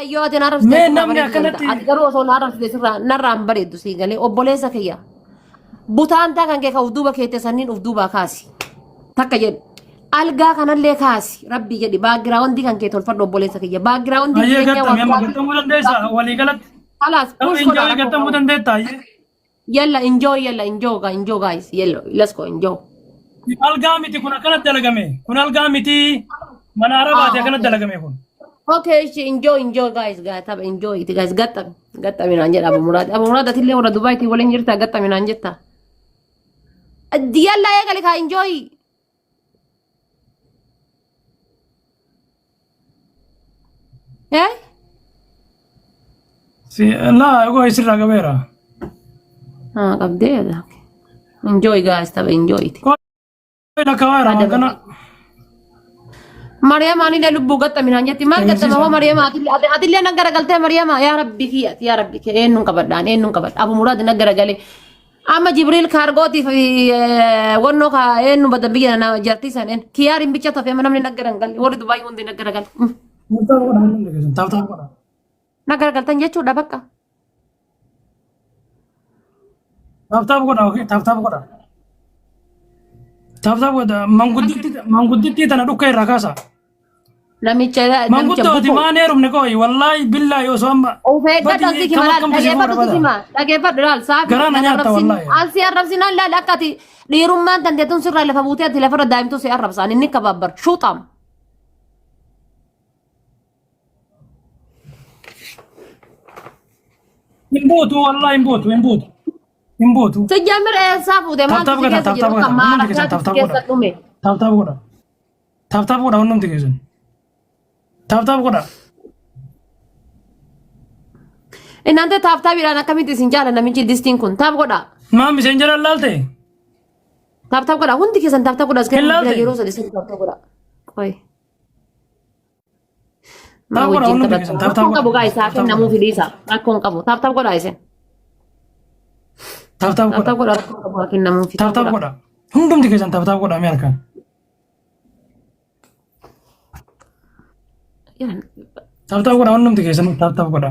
Yoo ati na arrabsite Mee sirraa namni bareedu danda'a. akkanatti Ati garuu osoo na arrabsite sirraa narraa hin bareeddu sii galee obboleessa kiyya. Butaantaa kan kee ka uf duuba keette sanniin uf duubaa kaasi. Takka jedhi. Algaa kanallee kaasi. Rabbii jedhi. Baagiraawundii kan kee tolfadhu obboleessa kiyya. Baagiraawundii Ayyee jireenyaa gattami amma waggaa. gattamuu dandeessa walii galatti. Kalaas Tapha push godhaa injooyi rakkoo gattamuu qabu. dandeetta ayyee. Yalla enjoy yalla enjoy guys enjoy guys yalla let's go enjoy. Algaa miti kun akkanatti dalagame. Kun algaa miti mana arabaati Ah, akkanatti okay. dalagame kun. Okay, ishi enjoy enjoy guys guys tapha enjoy it guys gattami gattami naan jedha Abu Muraad. Abu Muraad atillee warra Dubaayitii waliin jirta gattami naan jetta. Yalla eegali kaa enjoy. Eh? Si laa egoo isirraa qabeera. Ah, qabdee. Enjoy guys tapha enjoy it. Koo lakkaa'eera waan kana. Mariyaama anillee lubbuu gattami naan jetti. Maal gattama hoo Mariyaama atillee na garagaltee Mariyaama yaa rabbi kiyya yaa rabbi kiyya eenyuun qabadha ani eenyuun qabadha Abu Muraad na garagalee. Amma Jibriil kaargootiif wannoo ka eenyu badan biyya na jartii san een kiyaariin bicha tafe amma namni na garagalee warri Dubaay hundi na garagalee. Taaf godha hundumti keessan taaf taaf godha. Na garagaltan jechuudha bakka. Taaf taaf godha okee taaf taaf godha. Taaf taaf godha mangudditti mangudditti tana dhukka irraa kaasa. Namicha namicha Manguddooti bukoo. maan heerumne qoyi wallaahi billaahi osoo amma Of eeggadhu badi asii kam kima laal akkamtu si fuudha dhageeffadhu si bada. hima dhageeffadhu laal saafi Garaa na nan nyaatta arrabsin wallaahi. an si arrabsinaan laal akka ati dhiirummaan tanteetun sirraa lafa buutee ati lafarra daa'imtuu si arrabsaan inni kabaabbar shuuxaam. Hin buutu wallaahi hin buutu hin buutu hin buutu. Sijjamir eessaa fuute Taaf maaltu taaf si godha keessa taaf taaf jiru godha kan hundumti keessan maarakaatu taaf si taaf keessa godha dhume. taaf taaf godha taaf taaf godha hundumti keessan taaf taaf godha. Innante taaf taabiidhaan akkamitti isin jaala namichi distiin kun taaf godha. Maam isheen jala laalte Taaf taaf godha hundi keessan taaf taaf godha as hin keessa laalte yeroo sadi sadi taaf taaf godha. Qoy. Maa taaf godha wajjin hundumti taphatu. keessan taaf taaf Rakkoon godha qabu guys haa taaf taaf kennamuu godha fidhiisa. Rakkoon qabu. Taaf taaf godha isin. taaf taaf Taaf godha taaf godha rakkoon qabu haa kennamuu fi taaf taaf taaf godha. godha hundumti keessan taaf taaf godha mee harkaan. Taaf taaf godha hundumti keessan taaf taaf godha.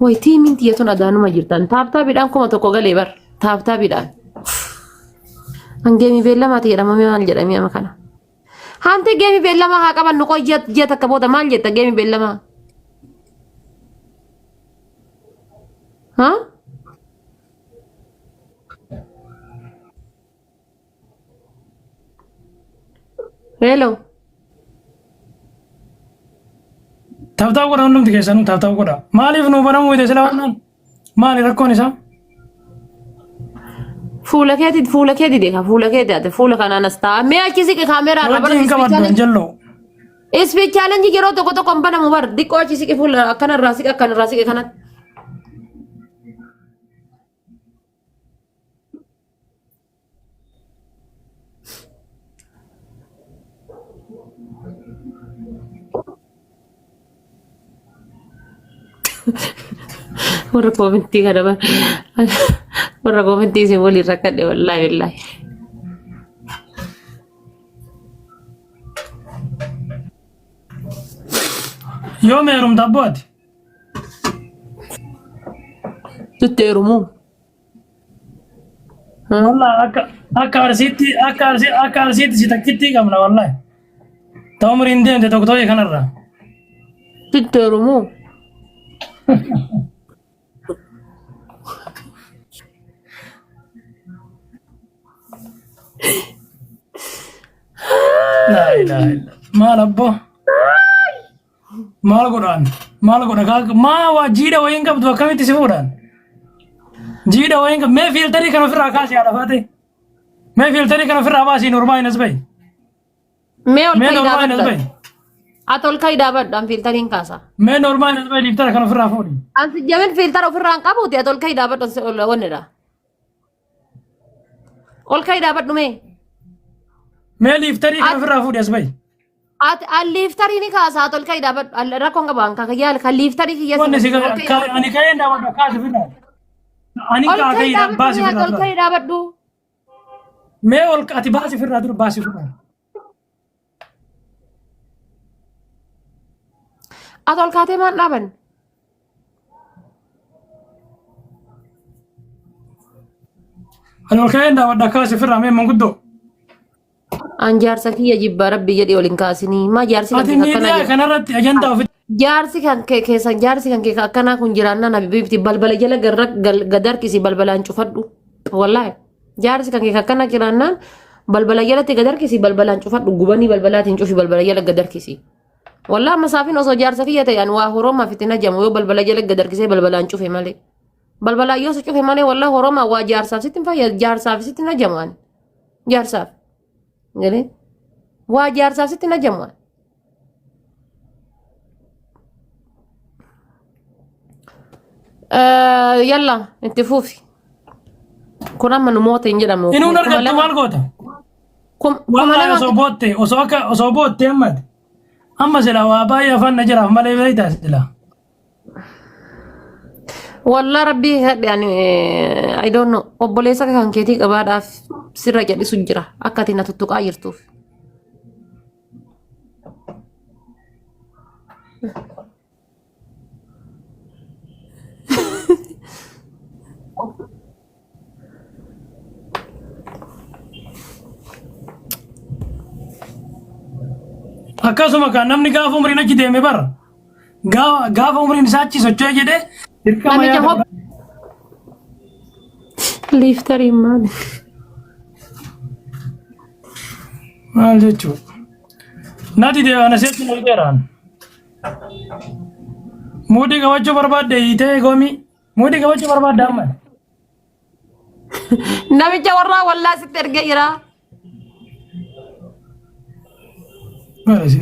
Way tiimiin tiyya tun adaanuma jirtan. Taaf taabiidhaan 1000 galee bar. Taaf taabiidhaan. Hangeemii beellamaati jedhamame maal jedhamee ama kana. Haante geemii beellamaa haa qabannu qoy ji'a ji'a takka booda maal jetta geemii beellamaa? Haa? Hello. Taaf taaf godha hundumti keessanuu taaf taaf godha. Maaliif nuu banamuu hidhe sila wannaan? Maali rakkoon isaa? Fuula keeti fuula kee dide ka fuula keeti ati fuula kanaan as ta'a. Mee achi siqi kaameeraa irraa bara Wajjin qabaddu hin jalloo. Speed challenge yeroo tokko tokko hin banamu bar diqqoo achi siqi fuula akkana irraa siqi akkana irraa siqi kanatti. Warra koomentii kana bar warra koomentii isin waliin rakkadhe wallaahi wallaahi. Yoom heerumta abboo ati? Sitti heerumuu. Wallahi akka akka arsiitti akka arsii akka arsiitti si takkittii qabna wallahi. Ta umriin deemte tokko tokko kanarraa. Sitti heerumuu. Laa ilaaha illa. Maal abboo? Maal godhaan? Maal godha? Kaa- Maa waa jiidha wayiin qabdu akkamitti si fuudhaan? Jiidha wayiin qabdu. Mee fiiltarii kan ofirraa kaasi haadha faate. Mee fiiltarii kan ofirraa baasii normaa hin as bahi. Mee ol Mee ka'i normaa hin as dhaabadhu. bahi. Ati ol ka'i dhaabadhu an fiiltariin kaasa. Mee normaa hin as bahi liiftara kan ofirraa fuudhi. An si jamin fiiltara ofirraa hin qabuuti ati ol ka'i dhaabadhu si ol wannidha. Ol ka'i dhaabadhu mee. Mee liiftarii kan ofirraa fuudhi as bahi. Ati an liiftarii ni kaasa ati ol ka'i dhaabadhu. An rakkoon qabu an kan yaala kan liiftarii kiyya Wanni si ol ka'i dhaabadhu. ani ka'een dhaabadhu kaasi ofirraa. Ani Ol kaa ka'i ka'ii dhaabadhu baasi mee ofirraa ol dura. ka'i dhaabadhu. Mee ol ati baasi ofirraa dura baasi ofirraa. Ati ol kaatee maal dhaaban? Ani ol ka'een daawwadha kaasi ofirraa mee manguddoo. An jaarsa kiyya jibbaa rabbi jedhee ol hin kaasinii. Maa jaarsi kan Ati kee akkanaa miidiyaa jira. kanarratti ajandaa ofitti Jaarsi kan kee keessan jaarsi kan kee akkanaa kun jiraannaan habiibti balbala jala garra gad harkisi balbalaan cufadhu. Wallaahi jaarsi kan kee akkanaa jiraannaan balbala jalatti gad harkisi balbalaan cufadhu gubanii balbalaatiin cufi balbala jala gad harkisi. Wallaahi masaafin osoo jaarsa kiyya ta'e ani waa horoomaa fitti najamu yoo balbala jala gad harkisee balbalaan cufe malee. Balbalaan yoo si cufe malee wallaahi horoomaa waa jaarsaaf sitti hin fayyadu jaarsaaf sitti najamu ani. Jaarsaaf. Galee waa jaarsaaf sitti najamu ani. Yalla itti fufi. Kun amma nu moote hin jedhamu. Inuun Kuma argattu lama maal goota? kuma Wallaahi lama osoo bootte osoo akka osoo bootte ammati. Amma silaa waa baay'ee afaan na jiraaf malee beektaa silaa. Wallaa rabbii hadhe ani I don't know obboleessa kan keetii qabaadhaaf sirra jedhisu jira akka ati na tuttuqaa jirtuuf. Akkasuma kan namni gaafa umriin achi deeme bara gaafa umriin isaa achi socho'e jedhee dirqama Namicha yaada hob liiftariin maali? Maal jechuudha? Nati deewana seetti na hidheeraan. Muudii qabachuu barbaadde hiitee goomii. Muudii qabachuu barbaadde amma. Namicha warraa wallaa sitti ergee jira. Maal si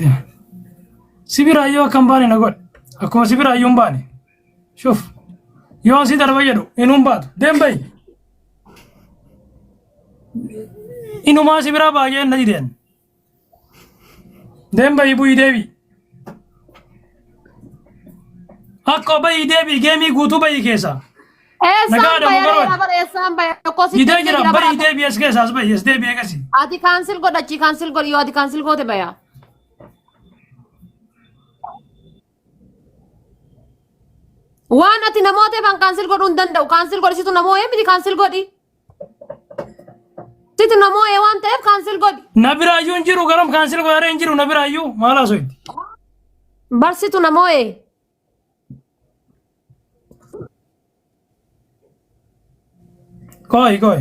Si biraayyuu akka hin baane na godhe. Akkuma si biraayyuu hin baane. Shuf. Yoo si darba jedhu inuu hin baatu. Deem bahi. Inumaa si biraa baay'ee na dideen. Deem bahii bu'ii deebii. Akkoo bahii deebii geemii guutuu bahii keessaa. Eessaan Nagaadha baya mubarak. reera bara eessaan baya tokko sitti Didee ergee jira jira bara bahii deebii as keessaa as bahii as deebii eegasi. ati kaansil godhachi kaansil godhi yoo ati kaansil goote baya. Waan ati namoota efan kaansil godhuu hin danda'u kaansil godhi situ namoo miti kaansil godhi. Situ namoo waan ta'eef kaansil godhi. Na biraayyuu hin jiru garam kaansil godharee hin jiru na biraayyuu maal haasofti. Bar situ namoo. Koi koi.